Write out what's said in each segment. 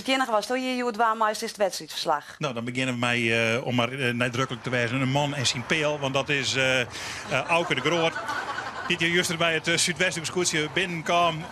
it iennige watsto hjir hjoed dwaan meist is it wedstriidferslach. No, dan begjinne we mei, om mar neidruklik te wêzen, in man en syn peal. Want dat is Auke de Groot, dy't hjir juster by it Súdwesthoekskûtsje binnenkaam.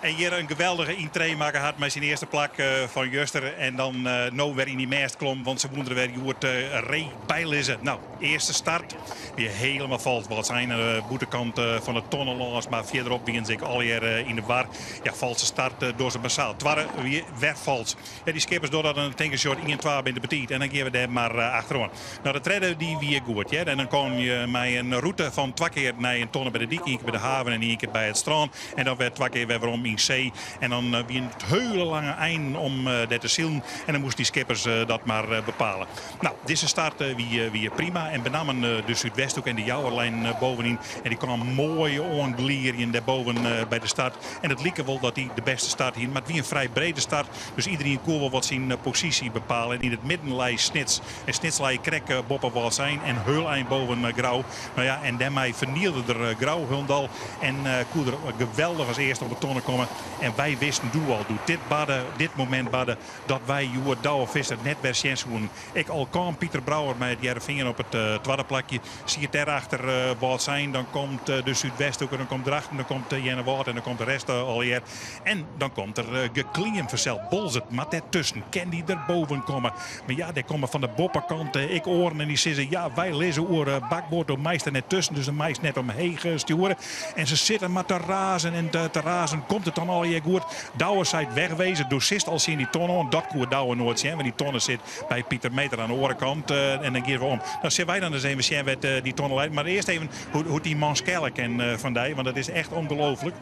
En hjir in geweldige yntree makke hat mei syn earste plak fan juster. En dan no wer yn dy mêst klom, want se woene der wer hjoed ree by lizze. No, earste start wie helemaal falsk. Wâldsein oan de bûtenkant fan de tonne lâns, mar fierderop wiene se ek allegear yn de war. Ja, falske start dogge se massaal. Twadde wie wer falsk. Ja, dy skippers dogge dat en dan tinke se, ien, twa binne te betiid en dan gean we dêr mar achteroan. No, de tredde dy wie goed, hear. En dan kom je mei in rûte fan twa kear nei in tonne by de dyk, ien kear by de haven en ien kear by it strân. En dan wer twa kear wer werom yn see. En dan wiene it heule lange einen om dêr te silen. En dan moasten dy skippers dat mar bepale. No, dizze start wie prima. En benammen de Súdwesthoek en de Jouwer leinen bovenyn. En dy kamen moai oanglierjen dêrboven by de start. En it like wol dat dy de bêste start hienen. Mar it wie in frij brede start. Dus iderien koe wol wat syn posysje bepale. En yn it midden lei Snits. En Snits lei krekt boppe Wâldsein en heul ein boven Grou. No ja, en dêrmei fernielde er Grou hielendal. En koe er geweldich as earste op de tonne komme. En wy wisten doe al, doe't dit barde, dit momint barde, dat wy hjoed Douwe Visser net wer sjen soenen. Ek al kaam Pieter Brouwer mei It Hearrenfean op it twadde plakje, siet dêrachter Wâldsein, dan komt de Súdwesthoeke, dan komt Drachten, dan komt Earnewâld en dan komt de rest allegear. En dan komt der gekliem fansels. Boalsert moat dêrtusken, kin dy der boven komme? Mar ja, dêr komme fan de boppekant ek oaren en dy sizze, ja, wy lizze oer bakboard, do meist der net tusken, dus do meist net omheech stjoere. En se sitte mar te razen en te razen. Komt it dan allegear goed? Douwe seit wegwezen, do sitst al tsjin dy tonne oan. Dat koe Douwe noait sjen, want dy tonne sit by Pieter Meeter aan de oare kant. En dan gean we om. Dan sille wy dan ris even sjen wêr't dy tonne leit. Mar earst even hoe't dy man skelle kin fan dy, want dat is echt ongelooflik.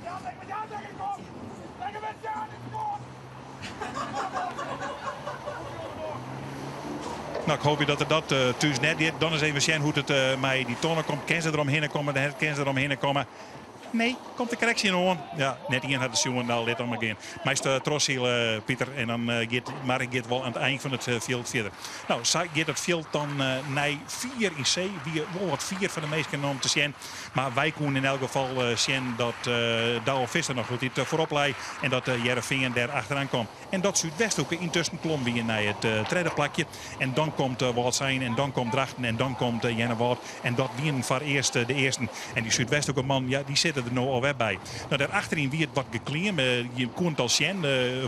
No, ik hoopje dat er dat thús net giet. Dan ris even sjen hoe't it mei dy tonne komt. Kin se der omhinne komme? Kin se der omhinne komme? Nee, komt der krekt tsjin oan. Ja, net ien hat it sjoen. No, lit dan mar gean. Meist trochsile, Pieter. En dan giet mar giet wol oan it ein fan it fjild fierder. No, sa giet it fjild dan nei fier yn see. Wie wol wat fier foar de minsken om te sjen. Mar wy koenen yn elk gefal sjen dat Douwe Visser noch hieltyd foarop lei en dat Hearrenfean dêr achteroan kaam. En dat Súdwesthoeke yntusken klom wie nei it tredde plakje. En dan komt Wâldsein en dan komt Drachten en dan komt Earnewâld. En dat wienen foarearst de earsten. En dy Súdwesthoeke-man, ja, dy sitte der no alwer by. No, dêr achteryn wie it wat gekliem. Je koenen it al sjen.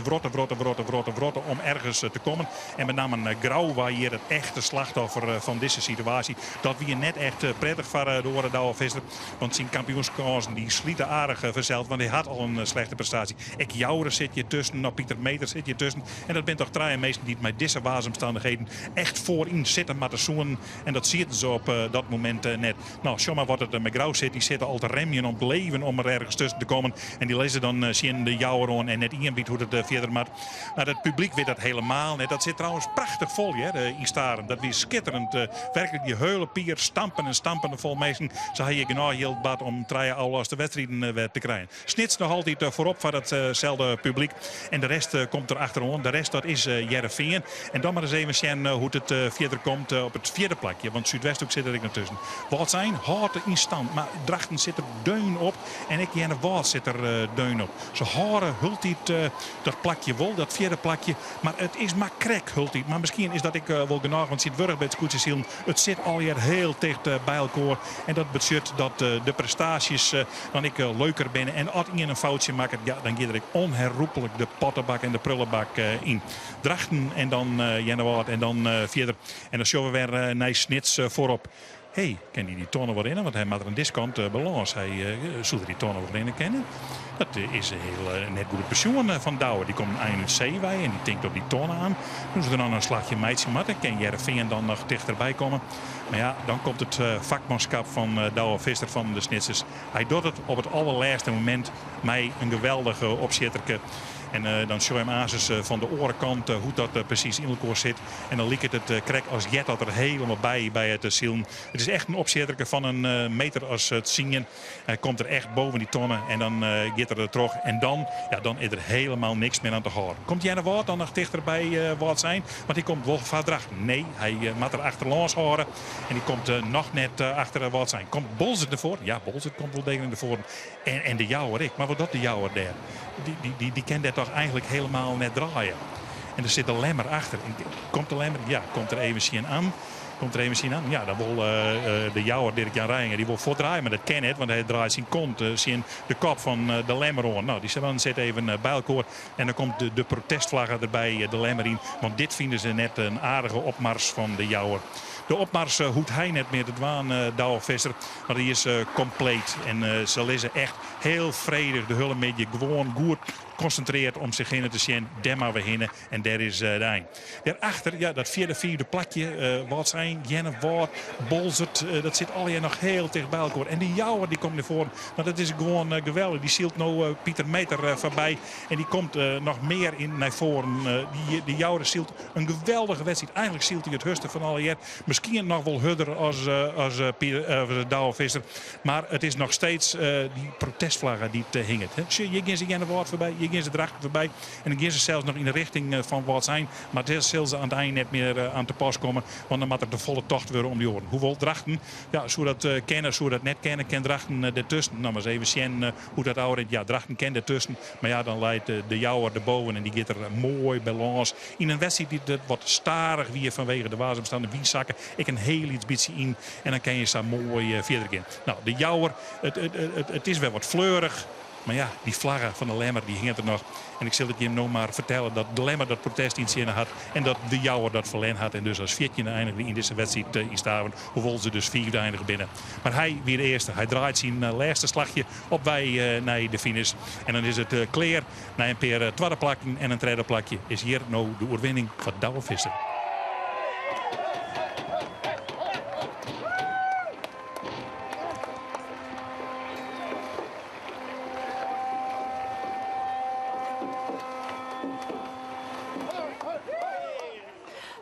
Wrotte, wrotte, wrotte, wrotte, wrotte om ergens te kommen. En benammen Grou wie hjir it echte slachtoffer fan dizze situaasje. Dat wie net echt prettich foar de oare Douwe Visser. Want syn kampioenskânsen dy slite aardich fansels, want hy hat al in slechte prestaasje. Ek Joure sit hjir tusken, no Pieter Meeter sit hjir tusken. En dat binne toch trije minsken dy't mei dizze waarsomstannichheden echt foaryn sitte moatte soenen. En dat sieten se op dat momint net. No, sjoch mar wat it mei Grou sit. Dy sitte al te remjen om it leven om er ergens tusken te kommen. En dy lizze dan tsjin de Jouwer oan en net ien wit hoe't it fierder moat. Mar it publyk wit dat helemaal net. Dat sit trouwens prachtich fol hear, yn Starum. Dat wie skitterend. Werklik dy heule pier stampen en stampen fol minsken. Se ha hjir genôch jild bard om trije ôfloste wedstriden wer te krijen. Snits noch altyd foarop foar datselde publyk. En de rest komt der achteroan. De rest dat is Hearrenfean. En dan mar ris even sjen hoe't it fierder komt op it fjirde plakje. Want Súdwesthoek sit der ek noch tusken. Wâldsein hâldt yn stand, mar Drachten sit der deun op. En ek Earnewâld sit der deun op. Se hâlde hieltyd dat plakje wol, dat fjirde plakje. Mar it is mar krekt hieltyd. Mar miskien is dat ek wol genôch, want tsjintwurdich by it skûtsjesilen, it sit allegear hiel ticht by elkoar. En dat betsjut dat de prestaasjes dan ek leuker binne. En as ien in foutsje makket, ja, dan giet der ek onherroepelijk de pottebak en de prullebak yn. Drachten en dan Earnewâld en dan fierder. En dan sjogge we wer nei Snits foarop. Hé, kin hy dy tonne wol rinne? Want hy moat der oan dizze kant balâns. Hy soe der dy tonne wol rinne kinne. Dat is hiel net goed besjoen fan Douwe. Dy komt ein út see wei en dy tinkt op dy tonne aan. As er dan in slachje meitsje moat, kin Hearrenfean dan noch tichterby komme. Mar ja, dan komt it fakmanskap fan Douwe Visser fan de Snitsers. Hy docht it op it allerlêste momint mei in geweldige opsjitterke. En dan sjoch je him aansens fan de oare kant hoe't dat presys yn elkoar sit. En dan liket it krekt as heart dat der helemaal by by it silen. It is echt in opsjitterke fan in meter as tsien. Hy komt der echt boven dy tonne en dan giet er der troch. En dan, ja, dan is der helemaal niks mear oan te hâlden. Komt Earnewâld dan noch tichter by Wâldsein? Want hy komt wol foar Drachten. Nee, hy moat der achterlâns hâlde. En hy komt noch net achter Wâldsein. Komt Boalsert derfoar? Ja, Boalsert komt wol degelijk derfoar. En, en de Jouwer ek. Mar wat docht de Jouwer dêr? Dy, dy, dy, dy kin dêr toch eigenlik helemaal net draaie. En der sit de Lemmer achter. En komt de Lemmer? Ja, komt der even tsjin an. Komt der even tsjin an. Ja, dan wol de Jouwer Dirk Jan Reijenga dy wol fuortdraaie, mar dat kin net, want hy draait syn kont tsjin de kop fan de Lemmer oan. No, dy swan sit even by elkoar en dan komt de protestflagge der by de Lemmer yn, want dit fine se net in aardige opmars fan de Jouwer. De opmars hoecht hy net mear te dwaan, Douwe Visser, want dy is kompleet en se lizze echt hiel fredich de hiele middei gewoan goed konsintrearre om sich hinne te sjen. Dêr moatte we hinne en dêr is de ein. Dêrachter, ja, dat fjirde, fiifde plakje, Wâldsein, Earnewâld, Boalsert, dat sit allegear noch hiel ticht by elkoar. En de Jouwer dy komt nei foaren. No, dat is gewoan geweldich. Dy sylt no Pieter Meeter foarby en dy komt noch mear yn nei foaren. Dy Jouwer sylt in geweldige wedstriid. Eigenlik sylt hy it hurdste fan allegear. Miskien noch wol hurder as as Pieter, Douwe Visser. Mar it is noch steeds dy protestflagge dy't hinget. Sjoch, hjir gean se Earnewâld foarby, hjir gean se Drachten foarby. En dan gean se sels noch yn de richting fan Wâldsein. Mar dêr sil se oan it ein net mear oan te pas komme. Want dan moat der te folle tocht wurde om dy oaren. Hoewol Drachten, ja, soe dat kinne, soe dat net kinne. Kin Drachten dertusken? No, mar ris even sjen hoe't dat ôfrint. Ja, Drachten kin dertusken. Mar ja, dan leit de Jouwer derboven en dy giet der moai by lâns. Yn in wedstriid dy't wat stadich wie fanwege de waarsomstannigheden. De wyn sakke ek in hiel lyts bytsje yn. En dan kin je sa moai fierder gean. No, de Jouwer, it is wer wat fleurich. Mar ja, dy flagge fan de Lemmer dy hinget der noch. En ik sil it jim no mar fertelle dat de Lemmer dat protest yntsjinne hat en dat de Jouwer dat ferlern hat en dus as fjirtjinde einige yn dizze wedstriid yn Staveren, hoewol se dus fiifde einige binne. Mar hy wie de earste. Hy draait syn lêste slachje op wei nei de finish. En dan is it klear. Nei in pear twadde plakken en in tredde plakje is hjir no de oerwinning foar Douwe Visser.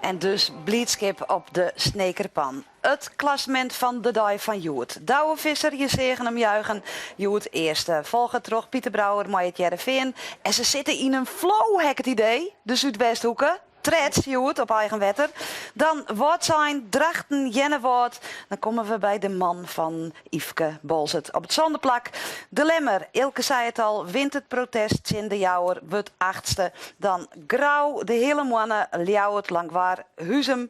En dus bliidskip op de Snekerpan. It klassemint fan de dei fan hjoed. Douwe Visser, je seagen him juichen, hjoed earste. Folge troch Pieter Brouwer mei it Hearrenfean. En se sitte yn in flow, ha ik it idee, de Súdwesthoeke. Treds hjoed op eigen wetter. Dan Wâldsein, Drachten, Earnewâld. Dan komme we by de man fan Yfke Boalsert op it sânde plak. De Lemmer, Eelke sei it al, wint it protest tsjin de Jouwer, wurdt achtste. Dan Grou, de Heale Moanne, Ljouwert, Langwar, Huzum.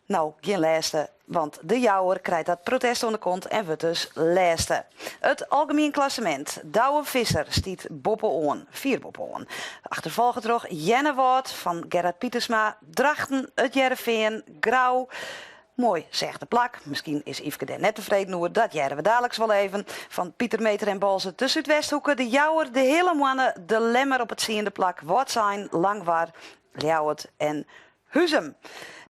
No, gjin lêste, want de Jouwer krijt dat protest oan de kont en wurdt dus lêste. It algemien klassemint, Douwe Visser stiet boppe-oan, fier boppe-oan. Achterfolge troch Earnewâld fan Gerard Pietersma, Drachten, It Hearrenfean, Grou. Moai sechde plak. Miskien is Yfke dêr net tefreden oer, dat hearre we daliks wol even. Fan Pieter Meeter en Boalsert, de Súdwesthoeke, de Jouwer, de Heale Moanne, de Lemmer op it tsiende plak, Wâldsein, Langwar, Ljouwert en Huzum.